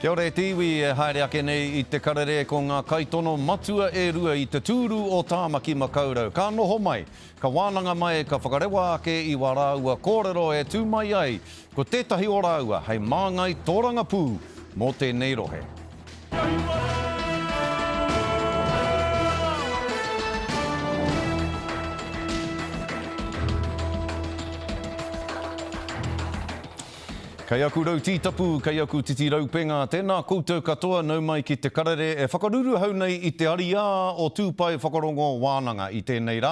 Kia ora e te iwi e haere ake nei i te karere ko ngā kaitono matua e rua i te tūru o Tāmaki Makaurau. Ka noho mai, ka wānanga mai, ka whakarewa ake i wā rāua kōrero e tū mai ai ko tētahi o rāua hei māngai tōrangapū mō tēnei rohe. Kei aku rau tītapu, kei aku titi raupenga, tēnā koutou katoa nau mai ki te karere e whakaruruhau nei i te ariā o Tūpai Whakarongo Wānanga i tēnei rā.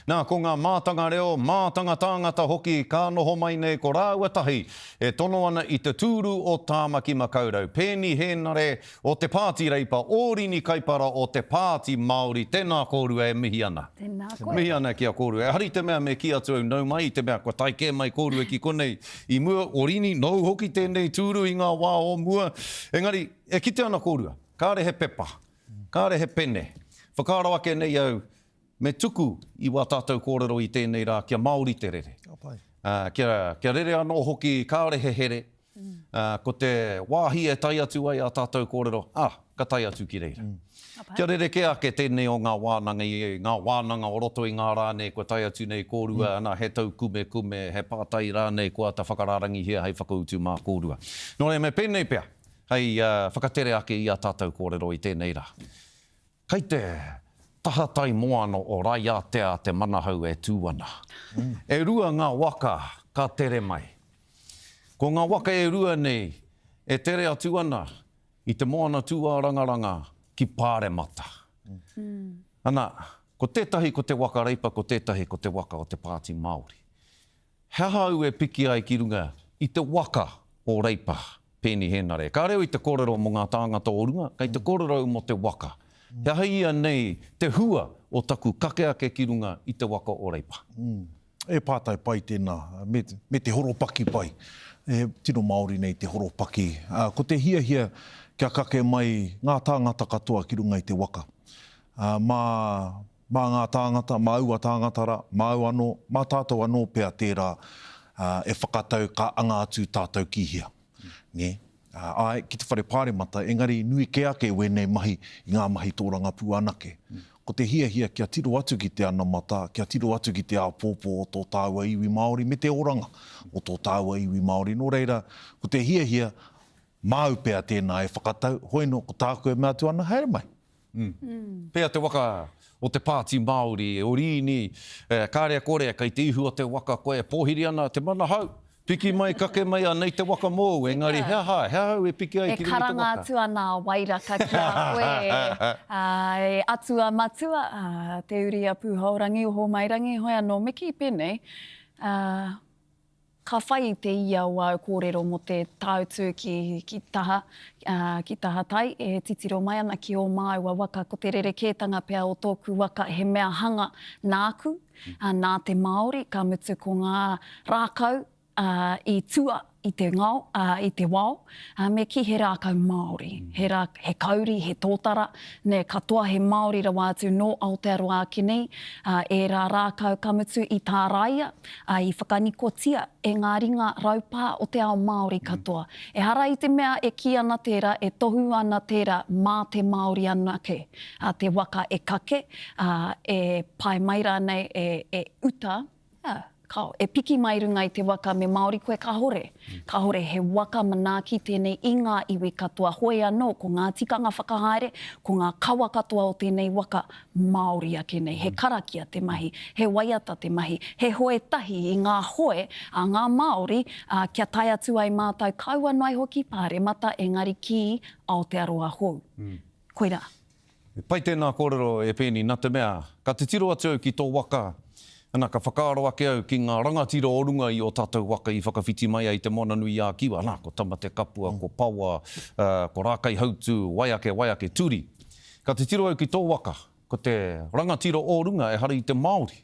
Nā, ko ngā mātanga reo, mātanga tāngata hoki ka noho mai nei ko rāua tahi e tono ana i te tūru o Tāmaki Makaurau, Peeni Hēnare o te Pāti Reipa, Ōrini Kaipara o te Pāti Māori, tēnā kōrua e mihi ana. Tēnā koe. Mihi ana ki a kōrua. Ehara i te mea me kī atu au nau mai, i te mea kua tae kē mai kōrua ki konei i mua, Ōrini, nōu hoki tēnei tūru i ngā wā o mua. Engari, e kite ana kōrua, kāre he pepa, kāre he pene. Whakaaro ake nei au, Me tuku i wā tātou kōrero i tēnei rā kia Māori te rere. Ka pai. Ā, kia, kia rere anō hoki kāore he here, ā, ko te wāhi e tae atu ai ā tātou kōrero, ā, ka tae atu ki reira. Ka pai. Kia rerekē ake tēnei o ngā wānanga i ngā wānanga o roto i ngā rā nei kua tae atu nei kōrua, ana, he taukumekume, he pātai rānei kua āta whakarārangihia hei whakautu mā kōrua. Nō reira, me pēnei pea, hei whakatere ake i ā tātou kōrero i tēnei rā. Kei te tahatai moana o Raiātea te manahau e tū ana. E rua ngā waka ka tere mai. Ko ngā waka e rua nei e tere atu ana i te moana tūārangaranga ki Pāremata. Ana, ko tētahi ko te waka Reipa, ko tētahi ko te waka o te Pāti Māori. He aha au e piki ai ki runga i te waka o Reipa, Peeni Hēnare? Kāre au i te kōrero mō ngā tāngata o runga, kei te kōrero au mō te waka. He aha ia nei te hua o taku kake ake ki runga i te waka o Reipa? E pātai pai tēnā, me, me te horopaki pai. He tino Māori nei te horopaki. Ko te hiahia kia kake mai ngā tāngata katoa ki runga i te waka. Mā, Mā ngā tāngata, mā aua tāngata rā, māu anō, mā tātou anō pea tērā e whakatau ka anga atu tātou ki hea. Nē? Āe, ki te whare pāremata, engari nui kē ake wēnei mahi i ngā mahi tōrangapū anake. Ko te hiahia kia tiro atu ki te anamata, kia tiro atu ki te āpōpō o tō tāua iwi Māori me te oranga o tō tāua iwi Māori. Nō reira, ko te hiahia, māu pea tēnā e whakatau, hoino, ko tāku e mea atu ana, haere mai. Pea te waka o te Pāti Māori, o Riini, kāre e kore, kei te ihu o te waka koe e pōhiri ana te manahau, piki mai, kake mai, anei te waka mōu, engari he aha, he aha au e piki ai E ki runga i te karanga waka? atu ana a Wairaka ki a koe, e atua matua, te uri a Pūhaorangi, Ohomairangi, hoi anō, me kī pēnei, Ka whai i te ia o āu kōrero mō te tāutu ki, ki taha, ā, ki taha tai, e titiro mai ana ki ō māua waka, ko te rerekētanga pea o tōku waka he mea hanga nāku, ā, nā te Māori, ka mutu ko ngā rākau, ā, i tua i te ngao, ā, i te wao, ā, me kī he rākau Māori, he rā, he kauri, he tōtara, nē, katoa he Māori rawa atu nō Aotearoa ake nei, ā, ērā rākau ka mutu i tāraia, ā, i whakanikotia e ngā ringa raupā o te ao Māori katoa. Ehara i te mea e kī ana tērā, e tohu ana tērā mā te Māori anake a te waka e kake, ā, e pae mai rānei, e, e uta, ā, kao, e piki mai runga i te waka me Māori koe, kāore. Kāore he waka manaaki tēnei i ngā iwi katoa, hoi anō ko ngā tikanga whakahaere, ko ngā kawa katoa o tēnei waka Māori ake nei. He karakia te mahi, he waiata te mahi, he hoe tahi i ngā hoe a ngā Māori, ā, kia tae atu ai mātou kaua noa iho ki Pāremata engari ki Aotearoa hou. Koirā. Pai tēnā kōrero e Peeni, nā te mea, ka titiro atu au ki tō waka, ana, ka whakaaro ake au ki ngā rangatira o runga i ō tātou waka i whakawhiti mai ai i Te Moananui-a-Kiwa, ana, ko Tamatekapua, ko Pawa, ko Rākaihautū, wai ake, wai ake, Turi. Ka titiro au ki tō waka, ko te rangatira o runga ehara i te Māori.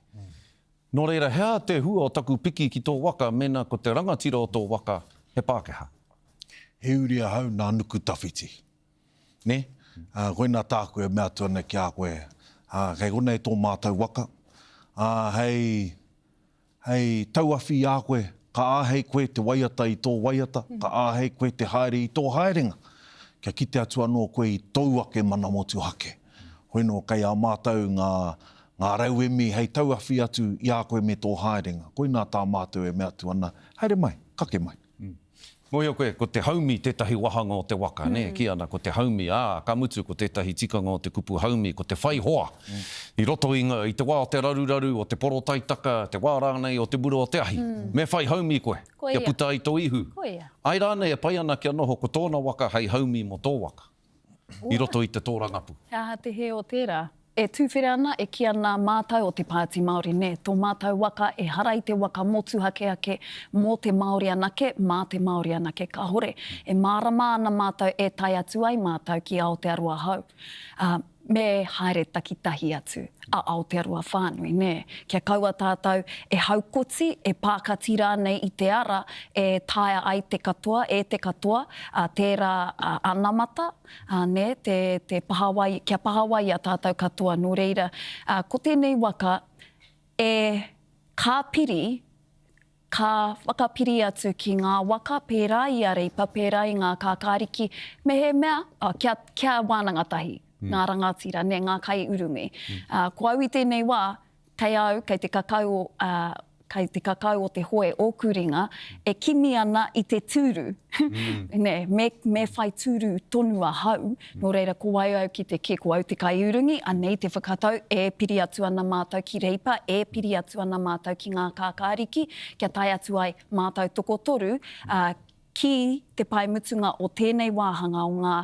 Nō reira, he aha te hua o taku piki ki tō waka mēnā ko te rangatira o tō waka he Pākehā? He uri ahau nā Nukutawhiti. Nē? Ā, koinā tāku e mea atu ana ki a koe, ā, kei konei tō mātou waka, ā, hei, hei tauawhi i a koe, ka āhei koe te waiata i tō waiata, ka āhei koe te haere i tō haerenga. kia kite atu anō koe i tōu ake mana motuhake. Hoi nō kei a mātou ngā, ngā rauemi hei tauawhi atu i a koe me tō haerenga. Koinā tā mātou e mea atu ana, haere mai, kake mai. Mōhio koe, ko te haumi tētahi wāhanga o te waka, nē, kī ana, ko te haumi, ā, ka mutu ko tētahi tikanga o te kupu haumi, ko te whai hoa i roto i ngā, i te wā o te raruraru, o te porotaitaka, te wā rānei o te mura o te ahi. Me whai haumi koe, kia puta ai tō ihu. Āe rānei e pai ana kia noho ko tōna waka hei haumi mō tō waka i roto i te tōrangapū. He aha te hē o tērā? E tūwhera ana, e kī ana mātou o te Pāti Māori, nē, tō mātou waka ehara i te waka motuhake ake mō te Māori anake, mā te Māori anake, kāhore. E mārama ana mātou e tae atu ai mātou ki Aotearoa hou. Ā, me haere takitahi atu a Aotearoa whānui, nē, kia kaua tātou e haukoti, e pākati rānei i te ara e taea ai te katoa, e te katoa, ā, tērā anamata, ā, nē, te, te pahawa, kia pahawa i a tātou katoa. Nō reira, ā, ko tēnei waka e ka piri, ka whakapiri atu ki ngā waka pērā i a Reipa, pērā i ngā kākāriki, mehemea, ā, kia, kia wānanga tahi ngā rangatira, nē, ngā kaiurungi. Ā, ko au i tēnei wā, kei au, kei te kakau o, ā, kei te kakau o te hoe ōku ringa, e kimi ana i te tūru, nē, me, me whai tūru tonu ahau, nō reira ko wai au ki te kī, ko au te kaiurungi, anei te whakatau, e piri atu ana mātou ki Reipa, e piri atu ana mātou ki ngā kākāriki, kia tae atu ai mātou tokotoru, ā, ki te pae mutunga o tēnei wāhanga o ngā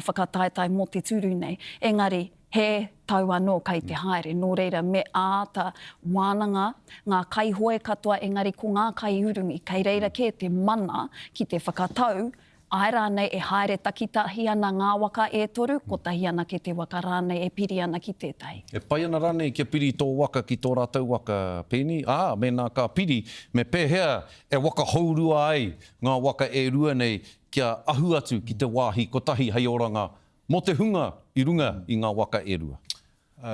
whakataetae mō te tūru nei. Engari, he tau anō kei te haere, nō reira me āta wānanga ngā kaihoe katoa engari ko ngā kaiurungi, kei reira kē te mana ki te whakatau, āe rānei e haere takitahi ana ngā waka e toru, kotahi anake te waka rānei e piri ana ki tētahi. E pai ana rānei kia piri tō waka ki tō rātou waka, Penny? Ā, mēnā ka piri, me pēhea e waka hourua ai ngā waka e rua nei kia ahu atu ki te wāhi kotahi hei oranga mō te hunga i runga i ngā waka e rua.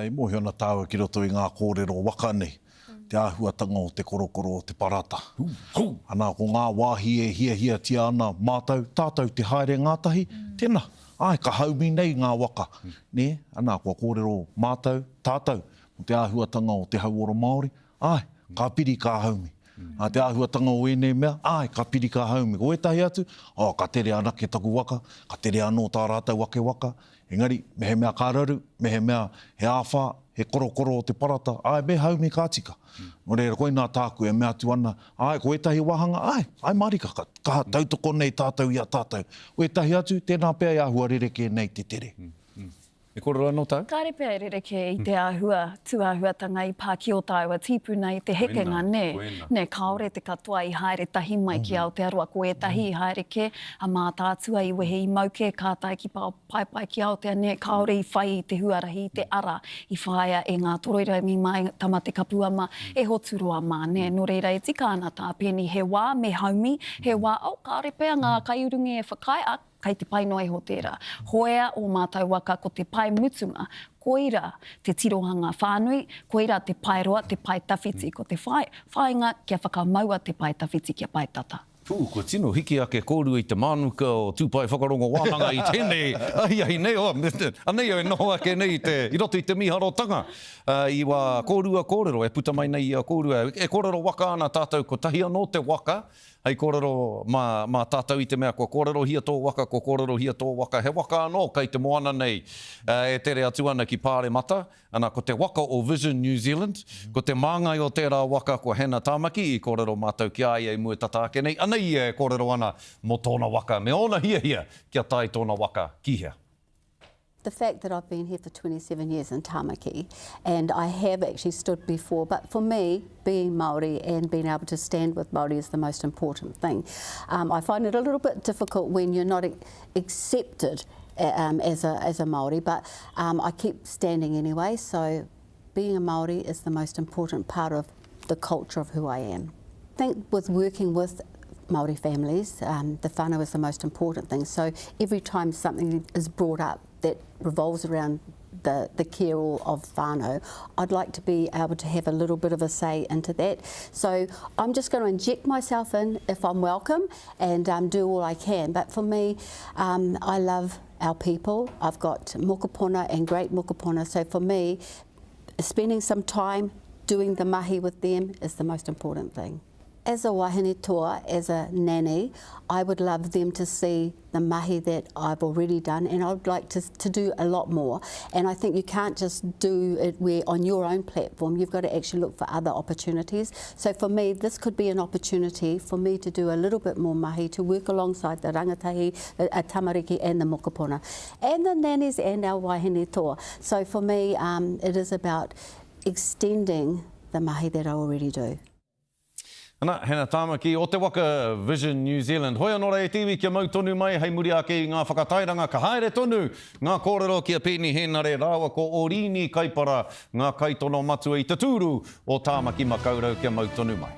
E mōhio ana tāua ki roto i ngā kōrero waka nei, te āhuatanga o te korokoro o te parata. Anā, ko ngā wāhi e hiahiatia ana mātou, tātou te haere ngātahi, tēnā, āe, ka haumi nei ngā waka, nē, anā, kua kōrero mātou, tātou, mō te āhuatanga o te hauora Māori, Āe, ka piri ka haumi. Ā, te āhuatanga o ēnei mea, āe, ka piri ka haumi. Ko ētahi atu, oh, ka tere anake taku waka, ka tere anō tā rātou ake waka. Engari, mehemea ka raru, mehemea he āwhā, he korokoro o te parata, āe, me haumi ka tika. Nō reira, koinā tāku e mea atu ana, āe, ko ētahi wāhanga, āe, āe mārika, ka kaha tautoko nei tātou i a tātou. Ko ētahi atu, tēnā pea e āhua rerekē nei te tere. He kōrero anō tāu? Kāre pea e rerekē i te āhua, tūāhuatanga i pā ki ō tāua tīpuna i te hekenga, nē? Nē, kāore te katoa i haere tahi mai ki Aotearoa, ko ētahi i haere kē, a Mātaatua i wehe i mau kē, ka tae ki Paepae ki Aotea, nē, kāore i whai i te huarahi, i te ara i whāia e Ngātoroirangi mā, e Tamatekapua mā, e Hoturoa mā, nē? Nō reira, e tika ana tā Penny, he wā me haumi, he wā, oh, kāore pea ngā kaiurungi e whakaae, ā, Kei te pai noa iho tērā. Hoea ō mātou waka ko te pae mutunga, koirā te tirohanga whānui, koirā te pae roa, te pae tawhiti. Ko te whai, whāinga kia whakamaua te pae tawhiti kia pae tata. Pū, kua tino hiki ake kōrua i te mānuka o Tūpae Whakarongo Wānanga i tēnei ahiahi nei, oh, anei au e noho ake nei i te, i roto i te mīharotanga i wā kōrua kōrero e puta mai nei i a kōrua. E kōrero waka ana tātou, kotahi anō te waka, Hei kōrero mā, mā tātou i te mea kua kōrerohia tō waka, kua kōrerohia tō waka, he waka anō kei te moana nei e tere atu ana ki Pāremata, ana ko te waka o Vision New Zealand, ko te māngai o tērā waka ko Hannah Tamaki, i kōrero mātou ki a ia i mua tata ake nei, anei ia e kōrero ana mō tōna waka me ōna hiahia kia tae tōna waka ki hea. The fact that I've been here for 27 years in Tamaki and I have actually stood before, but for me, being Māori and being able to stand with Māori is the most important thing. Um, I find it a little bit difficult when you're not accepted um, as, a, as a Māori, but um, I keep standing anyway, so being a Māori is the most important part of the culture of who I am. I think with working with Māori families, um, the whānau is the most important thing. So every time something is brought up that revolves around the, the care of whānau. I'd like to be able to have a little bit of a say into that. So I'm just going to inject myself in if I'm welcome and um, do all I can. But for me, um, I love our people. I've got mokopuna and great mokopuna. So for me, spending some time doing the mahi with them is the most important thing. As a wahine toa, as a nanny, I would love them to see the mahi that I've already done and I'd like to, to do a lot more. And I think you can't just do it where on your own platform, you've got to actually look for other opportunities. So for me, this could be an opportunity for me to do a little bit more mahi, to work alongside the rangatahi, the tamariki and the mokopuna, and the nannies and our wahine toa. So for me, um, it is about extending the mahi that I already do. Ana, Hannah Tamaki o te waka Vision New Zealand. Hoi anō rā e te iwi kia mau tonu mai hei muri ake i ngā whakatairanga ka haere tonu ngā kōrero ki a Peeni Hēnare rāua ko Orīni Kaipara ngā kaitono matua i te tūru o Tāmaki Makaurau kia mau tonu mai.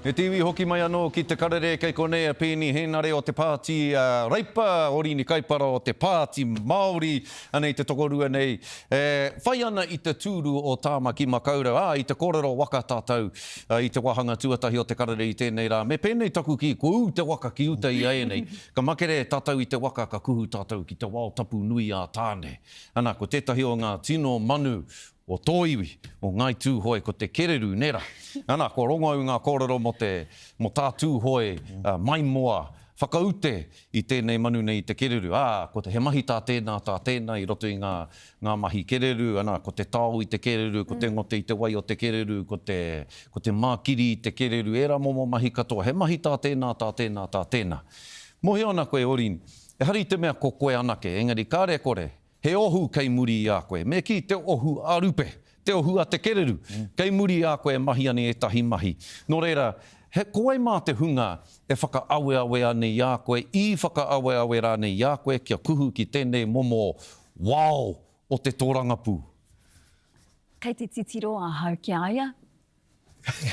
E te iwi hoki mai anō ki te karere kei konei a Peeni Henare o te Pāti Reipa, Orini Kaipara o te Pāti Māori, anei te tokorua nei e whai ana i te tūru o Tāmaki Makaurau, ā, i te kōrero waka tātou i te wāhanga tuatahi o te karere i tēnei rā. Me pēnei taku kī, kua ū te waka ki uta i āianei, ka makere tātou i te waka ka kuhu tātou ki te wao tapu nui a Tāne. Ana, ko tētahi o ngā tino manu o tō iwi, o Ngāi Tūhoe, ko te kererū, nē rā? Ana, kua rongo au i ngā kōrero mō te, mō tā Tūhoe maimoa whakaute i tēnei manu nei i te kererū. Ā, ko te, he mahi tā tēnā, tā tēnā i roto i ngā, ngā mahi kererū, ana, ko te tao i te kererū, ko te ngote i te wai o te kererū, ko te, ko te mākiri i te kererū, ērā momo mahi katoa. He mahi tā tēnā, tā tēnā, tā tēnā. Mōhio ana koe, Oreen, ehara i te mea ko koe anake, engari kāre e kore, He ohu kei muri i a koe. Me kī, te ohu a Rupe, te ohu a te kereru, kei muri i a koe e mahi ana i ētahi mahi. Nō reira, he, ko wai mā te hunga e whakaaweawe ana i a koe, i whakaaweawe rānei i a koe kia kuhu ki tēnei momo wao o te tōrangapū? Kei te titiro ahau ki a ia.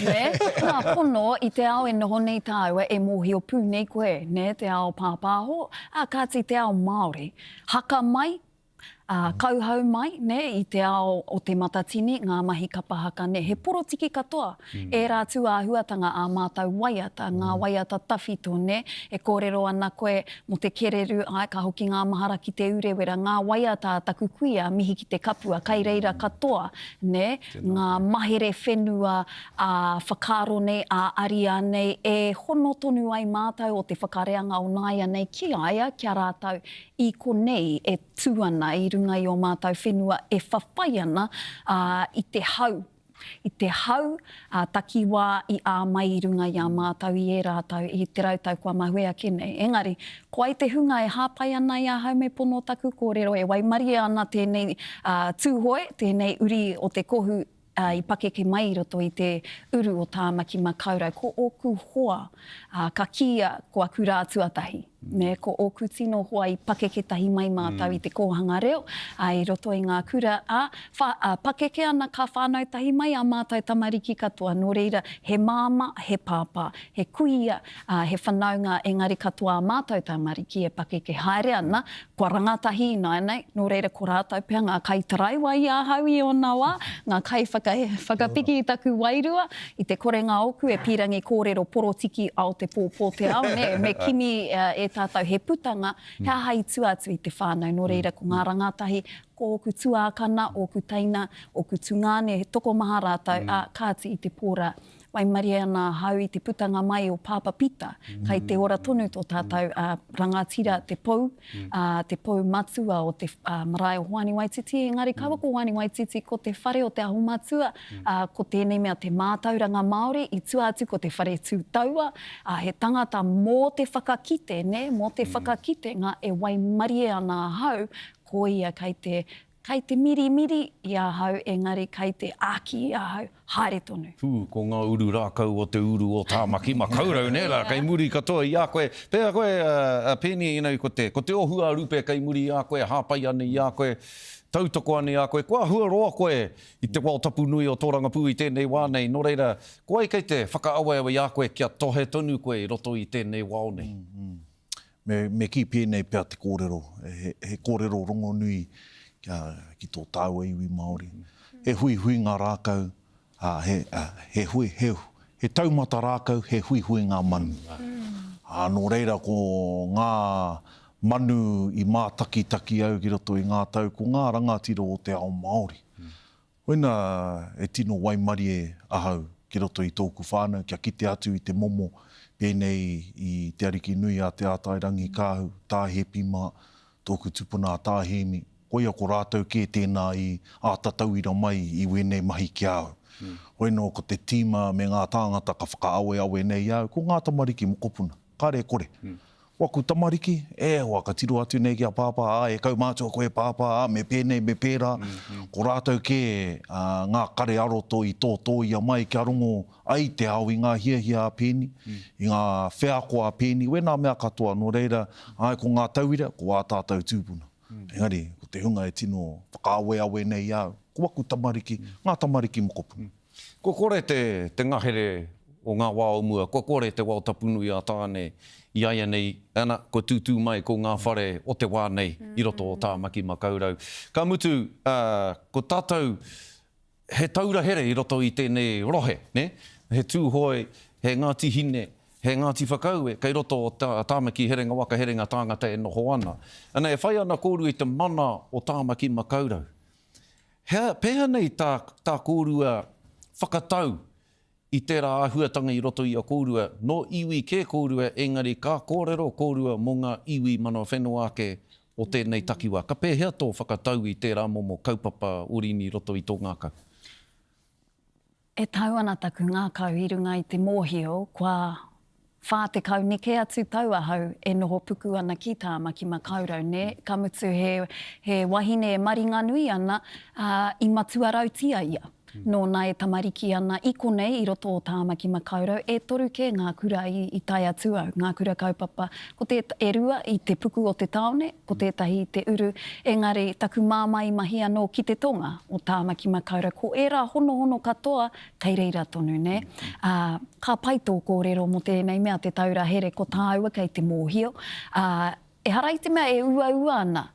Nē? Nā, pono, i te ao e noho nei tāua, e mōhio pū nei koe, nē, te ao pāpāho, ā, kāti te ao Māori. Haka mai, ā, kauhau mai, nē, i te ao o Te Matatini, ngā mahi kapa haka, nē, he porotiki katoa ērā tūāhuatanga ā mātou waiata, ngā waiata tawhito, nē, e kōrero ana koe mō te kererū, āe, ka hoki ngā mahara ki Te Urewera, ngā waiata a taku kuia, mihi ki te kapua, kai reira katoa, nē, ngā mahere whenua ā-whakaaro nei, ā-ariā nei, e hono tonu ai mātou o te whakareanga o nāianei ki a ia, ki a rātou i konei e tū ana i runga i ō mātou whenua e whawhai ana i te hau, i te hau ā-takiwā i ā mai i runga i a mātou i ērā tau, i te rautau kua mahue ake nei. Engari, Ko ai te hunga e hāpai ana i ahau me pono taku kōrero, e waimarie ana tēnei Tūhoe, tēnei uri o te kohu i pakeke mai i roto i te uru o Tāmaki Makaurau. Ko ōku hoa, ka kīia ko aku rā tuatahi, nē, ko ōku tino hoa i pakeke tahi mai mātou i te kōhanga reo, i roto i ngā kura, ā, pakeke ana ka whānau tahi mai ā mātou tamariki katoa, nō reira, he māmā, he pāpā, he kuia, ā, he whanaunga engari katoa ā mātou tamariki e pakeke haere ana, kua rangatahi ināianei, nō reira ko rātou pea ngā kaitaraiwa i ahau i ōna wā, ngā kaiwhaka, whakapiki i taku wairua, i te korenga ōku e pīrangi kōrero porotiki ao te pō, pō te ao, nē, me kimi e tātou he putanga, he aha i tua atu i te whānau, nō reira ko ngā rangatahi, ko ōku tuākana, ōku teina, ōku tungāne, he tokomaha rātou, ā, kāti i te pō rā. Waimarie ana ahau i te putanga mai o Pāpa Pita, kai te ora tonu tō tātou rangatira te pou, te pou matua o te marae o Hoani Waititi, engari kaua ko Hoani Waititi, ko te whare o Te Aho Matua, ko tēnei mea te mātauranga Māori, i tua atu ko te whare tū taua, he tangata mō te whakakite, nē, mō te whakakitenga e waimarie ana ahau, ko ia kai te Kai te mirimiri i ahau engari kai te āki i ahau, haere tonu. Pū, ko ngā uru rākau o te uru o Tāmaki Makaurau, nē rā, kei muri katoa i a koe. Pēhea koe, a Penny, you know, ko te, ko te ohu a Rupe kei muri i a koe, hāpai ana i a koe, tautoko ana i a koe. Kua āhua roa koe i te wao tapu nui o tōrangapū i tēnei wā nei, nō reira, ko wai kei te whakaaweawe i a koe kia tohe tonu koe i roto i tēnei wao nei? Me, me kī pēnei pea te kōrero, he, he kōrero rongonui kia, ki tō tāua iwi Māori. He huihuinga rākau, ā, he, ā, he hui, he, he taumata rākau, he huihuinga manu. Ā, nō reira ko ngā manu i mātakitaki au ki roto i ngā tau, ko ngā rangatira o te ao Māori. Koina e tino waimarie ahau ki roto i tōku whānau kia kite atu i te momo pēnei i Te Ariki nui a Te Ātairangikaahu, Tā Hepi mā, tōku tupuna a Tā Hēmi, koia ko rātou kē tēnā i āta tauira mai i wēnei mahi ki a au. Hoi nō ko te tīma me ngā tāngata ka whakaaweawe nei au, ko ngā tamariki mokopuna. Kāre e kore. Ko aku tamariki, e hoa, ka tiro atu nei ki a Pāpā, ā, e kaumātua koe e Pāpā, ā, me pēnei, me pērā. Ko rātou kē ngā kare aroto i tōtōia mai kia rongo ai te ao i ngā hiahia a Pēni, i ngā wheako a Pēni, wēnā mea katoa. Nō reira, āe, ko ngā tauira, ko ā tātou tūpuna. Engari, ko te hunga e tino whakaaweawe nei i a au, ko aku tamariki, ngā tamariki mokopuna. Kua kore te ngahere. o ngā wā o mua, kua kore te wao tapu nui a Tāne i āianei, ana, kua tūtū mai ko ngā whare o te wā nei i roto o Tāmaki Makaurau. Ka mutu, ā, ko tātou, he taura here i roto i tēnei rohe, nē? He Tūhoe, he Ngāti Hine, he Ngāti Whakaue, kei roto o Tāmaki Herenga Waka Herenga Tāngata e noho ana. Ana, e whai ana kōrua i te mana o Tāmaki Makaurau. He, pēhea nei tā, tā kōrua whakatau i tērā āhuatanga i roto i a kōrua, nō iwi kē kōrua engari ka kōrero kōrua mō ngā iwi mana whenua ake o tēnei takiwā. Ka pēhea tō whakatau i tērā momo kaupapa orini i roto i tō ngākau? E tau ana taku ngākau i runga i te mōhio kua 40 neke atu tau ahau e noho puku ana ki Tāmaki Makaurau, nē, ka mutu he, he wahine e maringanui ana, ā, i matua rautia ia. Nōna e tamariki ana i konei i roto o Tāmaki Makaurau, e toru kē ngā kura i, i tae atu au, ngā kura kaupapa, ko te, e rua i te puku o te tāone, ko tētahi i te uru, engari taku māmā i mahi anō ki te tonga o Tāmaki Makaurau, ko ērā honohono katoa kei reira tonu, nē. Ā, ka pai tō kōrero mō tēnei mea te taura here, ko tāua kei te mōhio, ā, ehara i te mea e uaua ana.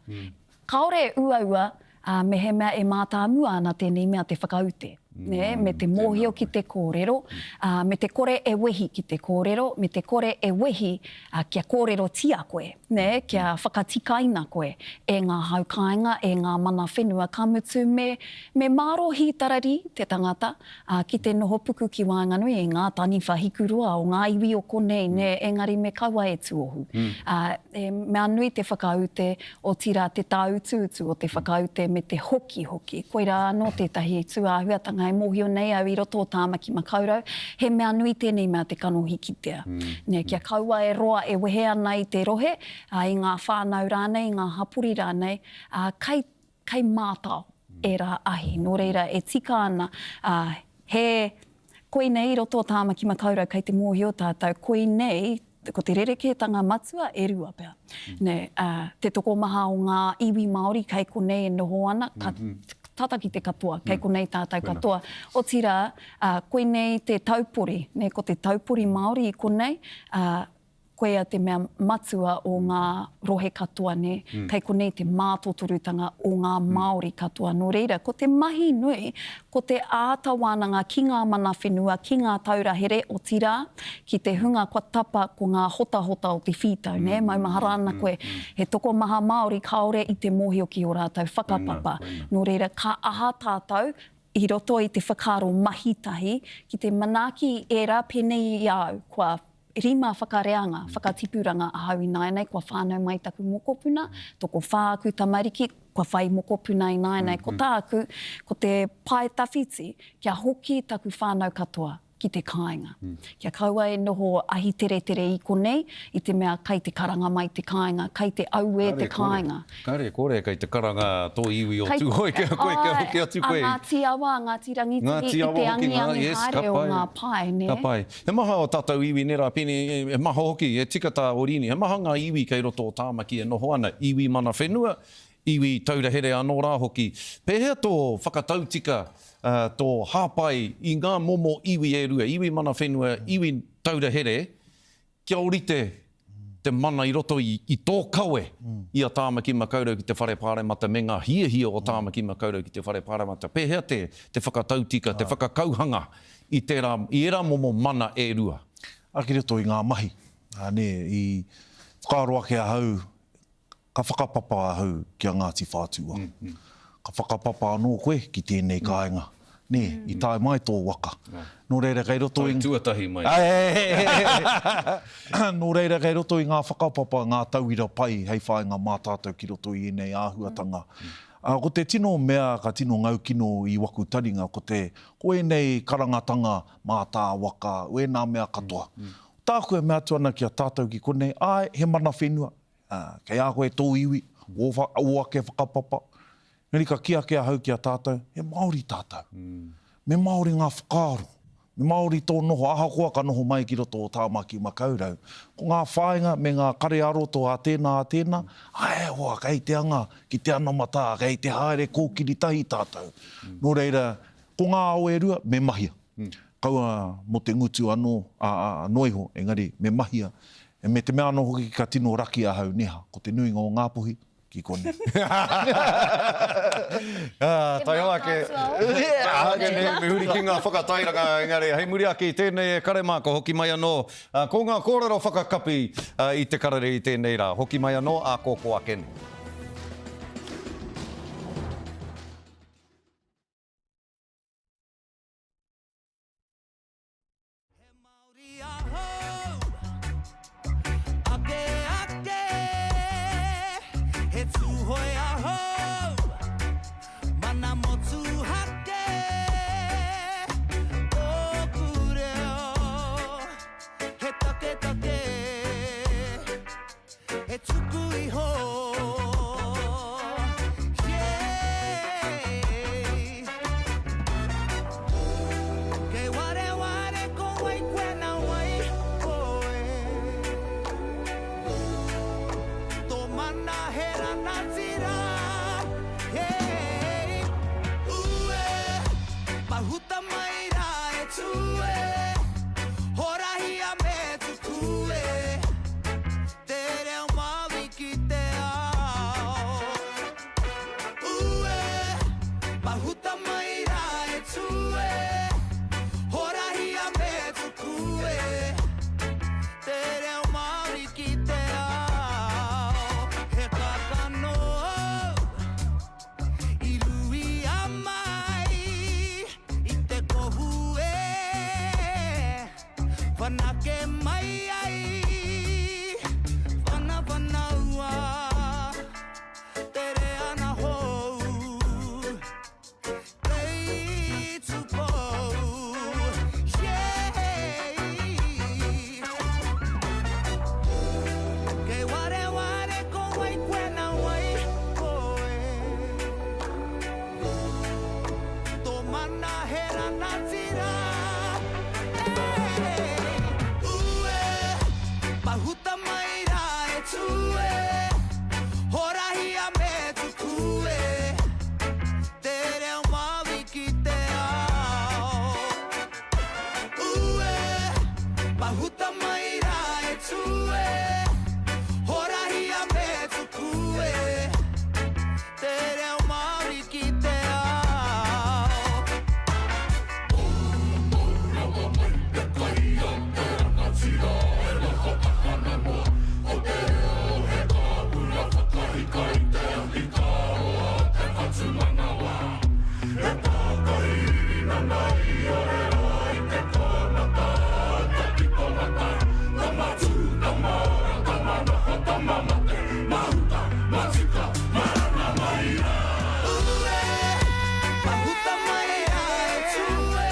Kāore e uaua, ā, mehemea e mātāmua ana tēnei mea te whakaute, nē, me te mōhio ki te kōrero, ā, me te kore e wehi ki te kōrero, me te kore e wehi, ā, kia kōrerotia koe, nē, kia whakatikaina koe e ngā hau kāinga, e ngā mana whenua, ka mutu me, me mārō hītararī te tangata, ā, ki te noho puku ki waenganui i ngā taniwha hikuroa o ngā iwi o konei, nē, engari me kaua e tuohu. Ā, he mea nui te whakaute, otirā te tāutuutu o te whakaute me te hokihoki. Koirā anō tētahi tūāhuatanga e mōhio nei au i roto o Tāmaki Makaurau, he mea nui tēnei mea te kanohi kitea. Nē, kia kaua e roa e wehe ana i te rohe, ā, i ngā whānau rānei, i ngā hapori rānei, ā, kai Kei mātao ērā ahi. Nō reira, e tika ana, ā, he, koinei i roto o Tāmaki Makaurau kei te mōhio tātou, koinei, ko te rerekētanga matua e rua pea. Nē, ā, te tokomaha o ngā iwi Māori kei konei e noho ana, ka tata ki te katoa, kei konei tātou katoa. Otirā, ā, koinei te taupori, nē, ko te taupori Māori i konei, ā, Koia te mea matua o ngā rohe katoa, nē? Kei konei te mātotorutanga o ngā Māori katoa. Nō reira, ko te mahi nui, ko te āta wānanga ki ngā mana whenua, ki ngā taura here, otirā, ki te hunga kua tapa ko ngā hotahota o te whītau, nē? Maumahara ana koe, he tokomaha Māori kāore i te mōhio ki ō rātou whakapapa. Nō reira, ka aha tātou i roto i te whakaaro mahi tahi ki te manaaki i ērā pēnei i a au, kua rima whakareanga, whakatipuranga ahau ināianei, kua whānau mai taku mokopuna, tokowhā aku tamariki, kua whai mokopuna ināianei. Ko tāku, ko te pae tawhiti, kia hoki taku whānau katoa ki te kāinga. Kia kaua e noho ahi teretere i konei, i te mea kai te karanga mai te kāinga, kai te auē te kāinga. Kare kore, kei te karanga tō iwi o Tūhoe ki a koe, kia hoki atu koe. Āe, a Ngāti Awa, a Ngāti Rangitihi, i te angiangi haere o ngā pae, nē? Ka pai. He maha o tātou iwi, nē rā, Peni, he maha hoki, he tika tā Orini, he maha ngā iwi kei roto o Tāmaki e noho ana, iwi mana whenua, iwi taura here anō rā hoki. Pēhea tō whakatautika, tō hāpai i ngā momo iwi e rua, iwi mana whenua, iwi taura here, kia ōrite te mana i roto i, i tō kawe i a Tāmaki Makaurau ki te Whare Pāremata me ngā hiahia o Tāmaki Makaurau ki te Whare Pāremata. Pēhea te, te whakatautika, te whakakauhanga i tērā, i ērā momo mana e rua? Ā, ki roto i ngā mahi, ā, nē, i whakaaro ake ahau Ka whakapapa ahau ki a Ngāti Whātua. Ka whakapapa anō koe ki tēnei kāinga. Nē, i tae mai tō waka. Nō reira kei roto i. Tae tuatahi mai. Nō reira kei roto i ngā whakapapa ngā tauira pai hei whāinga mā tātou ki roto i ēnei āhuatanga. Ko te tino mea ka tino ngaukino i waku taringa ko te, ko ēnei karangatanga mātāwaka, wēnā mea katoa. Tāku e mea atu ana ki a tātou ki konei, āe, he mana whenua, Ā, kei a koe tō iwi, ō, ō ake whakapapa. Engari ka kī ake ahau ki a tātou, he Māori tātou. Me Māori ngā whakaaro, me Māori tō noho, ahakoa ka noho mai ki roto o Tāmaki Makaurau. Ko ngā whāinga me ngā kare ā-roto a tēnā, a tēnā, āe e hoa, kei te anga ki te anamatā, kei te haere kōkiri tahi tātou. Nō reira, ko ngā ao e rua, me mahia. Kaua mō te ngutu anō, ā, ā, noa iho, engari me mahia. Me te mea anō hoki ka tino raki ahau, neha, ko te nuinga o Ngāpuhi, ki konei. Ā, taihoa ake. Ake nei, me huri ki ngā whakatairanga, engari hei muri ake i tēnei e kare mā, ka hoki mai anō ko ngā kōrero whakakapi i te karere i tēnei rā. Hoki mai anō ā kōkō ake nei. He Māori ahau, ake ake, he Tūhoe ahau, mana motuhake, tōku reo, he taketake. He tuku iho, yeah. Kei wareware ko wai koe na wai koe. Tō mana he ranatira, yeah. Ue, mahuta mai rā e tū e. Horahia me tuku e. Te reo Māori ki te ao. Ue, mahuta mai rā e tū e, Horahia me tuku e, Te reo Māori ki te ao. He kākano i ruia mai i te kohu e. Whanake mai ai, whanawhanaua, tere ana hou, kei tupou, yeah. Kei wareware ko wai koe na wai koe. Tō mana he ranatira, eh. Ue, mahuta mai rā e tū e, Horahia me tuku e, Te reo Māori ki te ao. Ue, mahuta mai rā e tū e, Horahia me tuku e, Te reo Māori ki te ao. Rawa mai te kai a te rangatira e noho takana noa Ko te reo he kāpura whakahika i te ahi ka roa te whatumanawa He pātai nanai ore rā i te kāmata Ka pito mata, tama tū, tama ora, tama noho, tama mate Mahuta, matika, maranga mai rā. Ue, mahuta mai rā e tū e,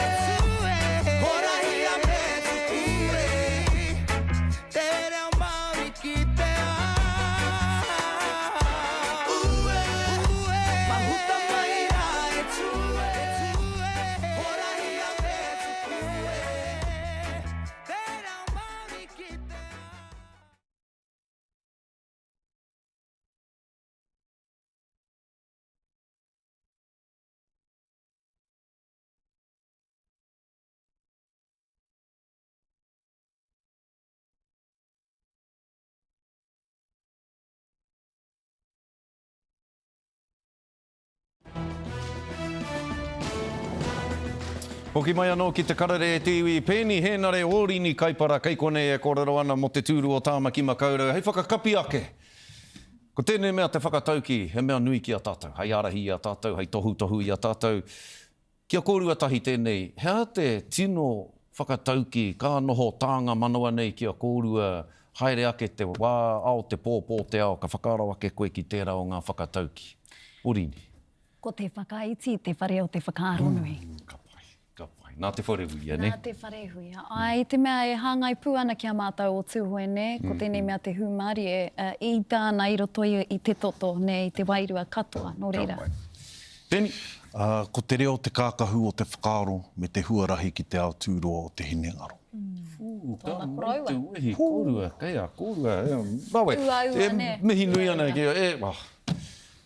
horahia me tuku e, te reo Māori ki te ao. Ue, mahuta mai rā e tū e, horahia me tuku e, te reo Māori ki te ao. Hoki mai anō ki te karere e te iwi, Peeni Hēnare Ōrini Kaipara kei konei e kōrero ana mō te tūru o Tāmaki Makaurau hei whakakapi ake. Ko tēnei mea te whakataukī, he mea nui ki a tātou, hei ārahi i a tātou, hei tohutohu i a tātou. Ki a kōrua tahi tēnei, he aha te tino whakataukī ka noho tānga manawa nei ki a kōrua haere ake te wā, ao te pō, pō te ao, ka whakaaro ake koe ki tērā o ngā whakataukī? Orini. Ko te whakaiti te whare o te whakaaronui. Mm, ka pai, ka pai. Nā Te Wharehuia, nē? Nā Te Wharehuia. Āe, i te mea e hāngai pū ana ki a mātou o Tūhoe, nē, ko tēnei mea te hūmārie, e ita ana i roto i te toto, nē, i te wairua katoa, nō reira. Ka pai. Teni. Ā, ko te reo te kākahu o te whakaaro me te huarahi ki te ao tūroa o te hinengaro. Whū, ka nui te wehi, kōrua, kei a kōrua, e, rawe. Uaua, nē. E mihi nui ana ki a, e, oh.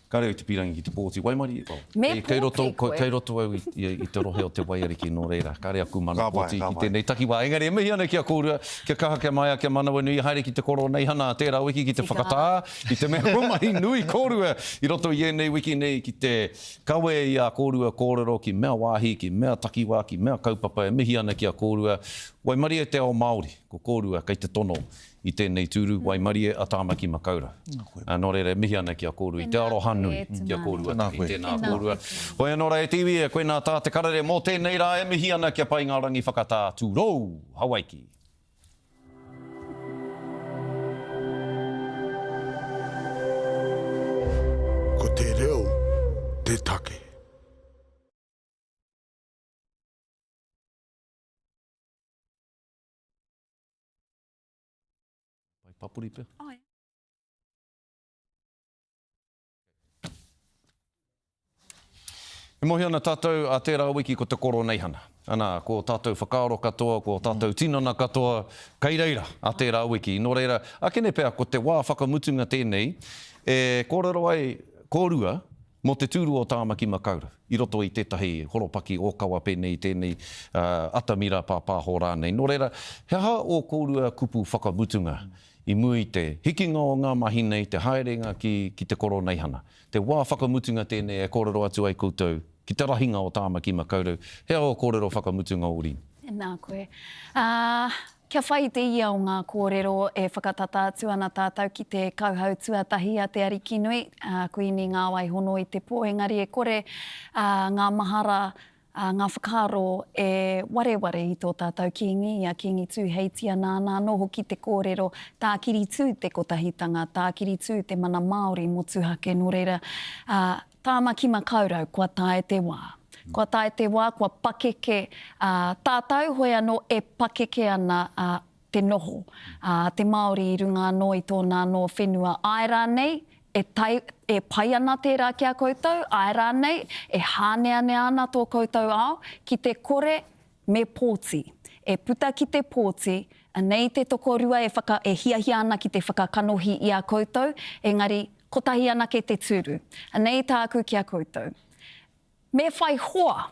Kāre au i te pīrangi ki te pōti. Waimarie, well, Me kei, kei roto, pōti koe. kei roto au i, i, i te rohe o te Waiariki, nō reira, kāre aku mana Ka pai, pōti ka ki pai. tēnei takiwā. Engari e mihi ana ki a kōrua, kia kaha, kia maia, kia manawanui, haere ki te Koroneihana tērā wiki ki te Tika. whakatā, i te mea kua mahi nui kōrua i roto i ēnei wiki nei ki te kawe i ā kōrua kōrero ki mea wāhi, ki mea takiwā, ki mea kaupapa e mihi ana ki a kōrua. Waimarie te ao Māori, ko kōrua kei te tono i tēnei tūru waimarie a Tāmaki Makaurau. Nō reira, e mihi ana ki a kōrua i te aroha nui ki a kōrua tahi. Tēnā kōrua. Hoi anō rā e te iwi, koinā tā te karere mō tēnei rā e mihi ana kia pai ngā rangi whakatā tūrou Hawaiki. Ko te reo te take. Pai papori pea. Ae. E mohi ana tātou a tērā wiki ko te Koroneihana. Ana, ko tātou whakaaro katoa, ko tātou tinana katoa, kei reira a tērā wiki. Nō reira, akene pea ko te wā whakamutunga tēnei e kōrero ai kōrua mō te tūru o Tāmaki Makaurau i roto i tētahi horopaki ōkawa pēnei i tēnei atamira pāpāho rānei. Nō reira, he aha ō kōrua kupu whakamutunga i mua i te hikinga o ngā mahi nei, te haerenga ki, ki te Koroneihana? Te wā whakamutunga tēnei e kōrero atu ai koutou ki te rahinga o Tāmaki Makaurau. He aha ō kōrero whakamutunga, Oreen? Tēnā koe. Ā, Kia whai i te ia o ngā kōrero e whakatata atu ana tātou ki te kauhau tuatahi a Te Arikinui, a Kuini Ngāwaihono i te pō, engari e kore ngā mahara, ngā whakaaro e wareware i tō tātou Kīngi, i a Kīngi Tūheitia nāna anō hoki te kōrero tākiri tū te kotahitanga, tākiri tū te mana Māori motuhake, nō reira, Tāmaki Makaurau, kua tae te wā. Kua tae te wā, kua pakeke, ā, tātou hoi anō e pakeke ana, ā, te noho, ā, te Māori i runga anō i tōna anō whenua. Āe rānei, e tae, e pai ana tērā ki a koutou, āe rānei, e hāneanea ana tō koutou ao, ki te kore, me pōti. E puta ki te pōti, anei te tokorua e whaka, e hiahia ana ki te whakakanohi i a koutou, engari, Kotahi anake te tūru. Anei tāku ki a koutou. Me whai hoa,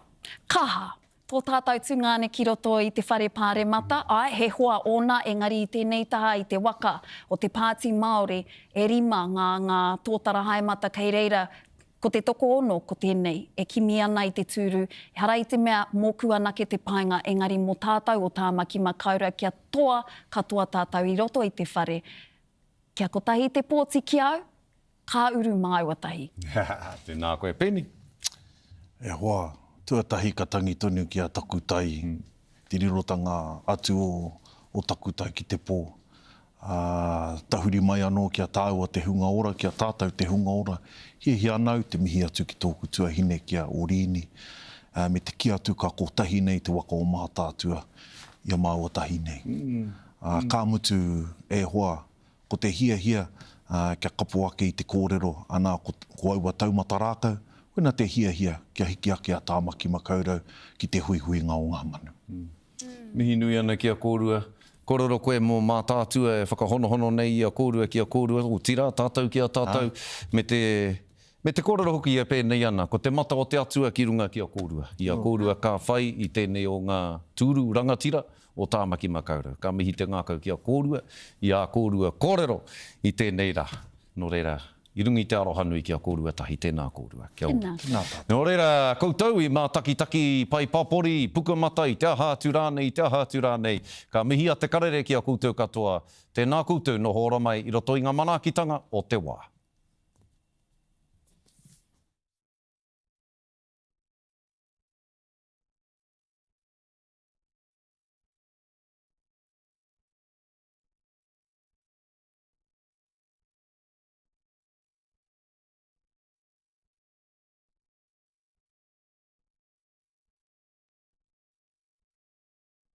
kaha, tō tātou tungāne ki roto i te whare pāremata, āe, he hoa ōna, engari i tēnei taha i te waka o te Pāti Māori, e rima ngā, ngā tōtara haemata kei reira, ko te tokoono ko tēnei e kimi ana i te tūru, ehara i te mea mōku anake te painga, engari mō tātou o Tāmaki Makaurau kia toa katoa tātou i roto i te whare, Kia kotahi te pōti ki au, ka uru māua tahi. Tēnā koe, Penny. E hoa, tuatahi ka tangi tonu ki a Takutai, te rirotanga atu o, o Takutai ki te pō. Ā, tahuri mai anō ki a tāua te hunga ora, ki a tātou te hunga ora. Hiahia ana au te mihi atu ki tōku tuahine ki a Orīni, ā, me te kī atu ka kotahi nei te waka o Mātaatua i a māua tahi nei. Ā, ka mutu, e hoa, ko te hiahia kia kapo ake i te kōrero, ana, ko, ko aua taumata rākau, koina te hiahia kia hiki ake a Tāmaki Makaurau ki te huihuinga o ngā manu. Mihi nui ana ki a kōrua. Kōrero koe mō Mātaatua e whakahonohono nei i a kōrua ki a kōrua, otirā, tātou ki a tātou, me te, me te kōrero hoki e pēnei ana, ko te mata o te Atua ki runga ki a kōrua, i a kōrua ka whai i tēnei o ngā tūru rangatira, o Tāmaki Makaurau. Ka mihi te ngākau ki a kōrua i ā kōrua kōrero i tēnei rā. Nō reira, i runga i te aroha nui ki a kōrua tahi, tēnā kōrua. Kia ora. Tēnā. Tēnā tātou. Nō reira, koutou i mātakitaki, i pae papori, i pukamata, i te aha atu rānei, i te aha atu rānei, ka mihi a Te Karere ki a koutou katoa, tēnā koutou noho ora mai i roto i ngā manaakitanga o te wā.